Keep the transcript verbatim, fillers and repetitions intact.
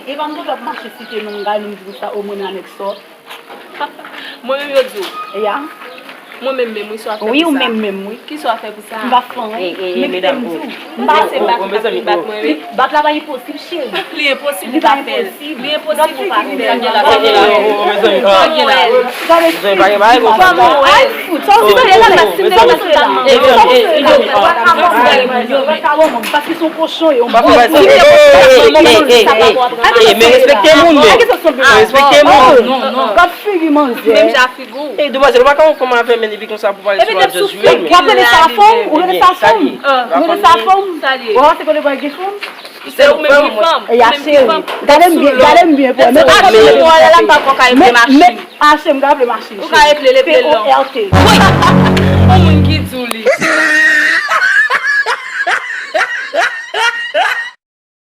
E pa m kontan ap mache site non m, gade non m di konsa, o mwen nan nèg sòt. Mwen menm yo di w. Ya. Mwen menm menm, wi, sa w ap fè Wi, pou ou sa. Menm menm, wi. Ki sa w ap fè pou sa? M pa fè anyen. E, e, e, Men medam, kite m di w. M pa se bat ki ap bat mwen, wi. Bat la pa enposib, cheri. Li enposib ou pa fè l. Li enposib ou pa fè l. Gade la, gade la. Gade Mezanmi, bagay, bagay konsa. Ay, fout, sa w di la, si m te konn sa. Paske se yon kochon e yon bon. Men respekte moun, men. Respekte moun. Gad figi manzè. Menm jan figi w. Ey, demwazèl, ou pa ka yon fanm avè men epi konsa pou pale sou Just Human, men. W ap rele sa fanm? Ou rele sa fanm? Ou rele sa fanm? Sa l ye? Ou pa se kote pou gen fanm? Se ou menm ki fanm. E ya cheri. Gade m byen, gade m byen pou mwen. Mwen pa konn mwen la m pa konn ka eple machin. Ache m ka eple machin. Ou ka eple l, eple l non. P O R T.